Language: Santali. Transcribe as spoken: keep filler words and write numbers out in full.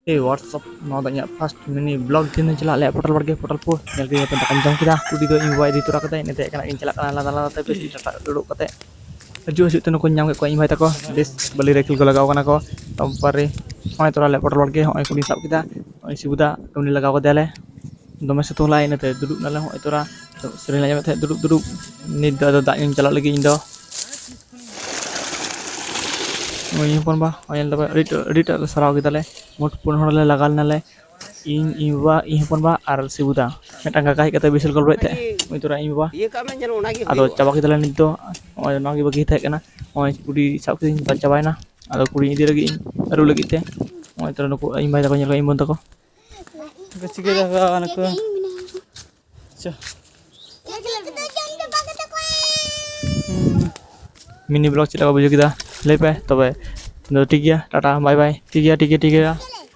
Hey, what's up? ᱱᱚᱣᱟ ᱫᱚ ᱤᱧᱟᱹᱜ first mini vlog ᱫᱤᱱ ᱪᱟᱞᱟᱜ ᱞᱮ ᱯᱚᱴᱚᱞ ᱵᱟᱲᱜᱮ, ᱯᱚᱴᱚᱞ ᱯᱩ ᱧᱮᱞ ᱠᱮᱫᱟ ᱯᱮ, ᱫᱟᱠᱟᱧ ᱡᱚᱢ ᱠᱮᱫᱟ᱾ ᱠᱩᱰᱤ ᱫᱚ ᱤᱧ ᱵᱟᱵᱟ ᱤᱫᱤ ᱛᱚᱨᱟ ᱠᱟᱫᱟᱭ, ᱤᱱᱟᱹᱛᱮ ᱮᱠᱮᱱᱟᱜ ᱜᱤᱧ ᱪᱟᱞᱟᱜ ᱠᱟᱱᱟ ᱞᱟᱸᱫᱟ ᱞᱟᱸᱫᱟ ᱛᱮ, ᱵᱮᱥ ᱴᱟᱴᱟ ᱩᱰᱩᱠ ᱠᱟᱛᱮ᱾ ᱦᱤᱡᱩᱜ ᱦᱤᱡᱩᱜ ᱛᱮ ᱱᱩᱠᱩᱧ ᱧᱟᱢ ᱠᱮᱫ ᱠᱚᱣᱟ ᱤᱧ ᱵᱷᱟᱭ ᱛᱟᱠᱚ, ᱵᱮᱥ ᱵᱟᱹᱞᱤ ᱨᱮ ᱠᱷᱮᱞ ᱠᱚ ᱞᱟᱜᱟᱣ ᱠᱟᱱᱟ ᱠᱚ᱾ ᱛᱟᱨᱯᱚᱨᱮ ᱱᱚᱜᱼᱚᱭ ᱛᱚᱨᱟ ᱞᱮ ᱯᱚᱴᱚᱞ ᱵᱟᱲᱜᱮ, ᱱᱚᱜᱼᱚᱭ ᱠᱩᱰᱤᱧ ᱥᱟᱵ ᱠᱮᱫᱟ, ᱱᱚᱜᱼᱚᱭ ᱥᱤᱵᱩᱫᱟ ᱩᱱᱤ ᱞᱟᱜᱟᱣ ᱠᱟᱫᱮᱭᱟᱞᱮ᱾ ᱫᱚᱢᱮ ᱥᱤᱛᱩᱝ ᱞᱟᱜᱼᱟ, ᱤᱱᱟᱹᱛᱮ ᱫᱩᱲᱩᱵ ᱱᱟᱞᱮ ᱱᱚᱜᱼᱚᱭ ᱛᱚᱨᱟ᱾ ᱥᱮᱨᱮᱧ ᱞᱮ ᱟᱸᱡᱚᱢᱮᱫ ᱛᱟᱦᱮᱸᱫ ᱫᱩᱲᱩᱵ ᱫᱩᱲᱩᱵ᱾ ᱱᱤᱛ ᱫᱚ ᱟᱫᱚ ᱫᱟᱜ ᱧᱩᱧ ᱪᱟᱞᱟᱜ ᱞᱟᱹᱜᱤᱫ ᱤᱧ ᱫᱚ᱾ ᱱᱩᱭ ᱦᱚᱯᱚᱱ ᱵᱟ, ᱱᱚᱜᱼᱚᱭ ᱧᱮᱞ ᱛᱟᱯᱮ, ᱟᱹᱰᱤ ᱟᱹᱰᱤᱴᱟᱜ ᱞᱮ ᱥᱟᱨᱟᱣ ᱠᱮᱫᱟᱞᱮ᱾ ᱢᱳᱴ ᱯᱩᱱ ᱦᱚᱲ ᱞᱮ ᱞᱟᱜᱟᱣ ᱞᱮᱱᱟᱞᱮ᱾ ᱤᱧ, ᱤᱧ ᱵᱟᱵᱟ, ᱤᱧ ᱦᱚᱯᱚᱱ ᱵᱟ ᱟᱨ ᱥᱤᱵᱩᱫᱟ᱾ ᱢᱤᱫᱴᱟᱝ ᱠᱟᱠᱟ ᱦᱮᱡ ᱠᱟᱛᱮ ᱵᱤᱥᱟᱞ ᱜᱚᱞᱯᱚᱭᱮᱫ ᱛᱟᱦᱮᱸᱫ, ᱩᱱᱤ ᱛᱚᱨᱟ ᱤᱧ ᱵᱟᱵᱟ᱾ ᱤᱭᱟᱹ ᱠᱟᱜ ᱢᱮ, ᱧᱮᱞ ᱚᱱᱟᱜᱮ ᱟᱫᱚ ᱦᱩᱭᱩᱜ᱾ ᱪᱟᱵᱟ ᱠᱮᱫᱟᱞᱮ ᱱᱤᱛ ᱫᱚ᱾ ᱱᱚᱜᱼᱚᱭ ᱱᱚᱣᱟ ᱜᱮ ᱵᱟᱹᱠᱤ ᱛᱟᱦᱮᱸ ᱠᱟᱱᱟ᱾ ᱱᱚᱜᱼᱚᱭ ᱠᱩᱰᱤ ᱥᱟᱵ ᱠᱤᱫᱟᱹᱧ, ᱫᱟᱜ ᱪᱟᱵᱟᱭᱮᱱᱟ᱾ ᱟᱫᱚ ᱠᱩᱰᱤᱧ ᱤᱫᱤ ᱞᱟᱹᱜᱤᱫ ᱤᱧ ᱟᱹᱨᱩᱵ ᱞᱟᱹᱜᱤᱫ ᱛᱮ᱾ ᱱᱚᱜᱼᱚᱭ ᱛᱚᱨᱟ ᱱᱩᱠᱩ ᱤᱧ ᱵᱷᱟᱭ ᱛᱟᱠᱚ ᱧᱮᱞ ᱠᱚ, ᱤᱧ ᱵᱳᱱ ᱛᱟᱠᱚ᱾ ᱪᱤᱠᱟᱹᱭ ᱫᱟ ᱱᱩᱠᱩ? ᱟᱪᱪᱷᱟ᱾ ᱢᱤᱱᱤ ᱵᱞᱚᱜ ᱪᱮᱫ ᱞᱮᱠᱟ ᱵᱩᱡᱷᱟᱹᱣ ᱠᱮᱫᱟ ᱞᱟᱹᱭ ᱯᱮ ᱛᱚᱵᱮ᱾ ᱴᱷᱤᱠ ᱜᱮᱭᱟ, ᱴᱟᱴᱟ, ᱵᱟᱭ ᱵᱟᱭ᱾ ᱴᱷᱤᱠ ᱜᱮᱭᱟ, ᱴᱷᱤᱠ ᱜᱮᱭᱟ, ᱴᱷᱤᱠ ᱜᱮᱭᱟ᱾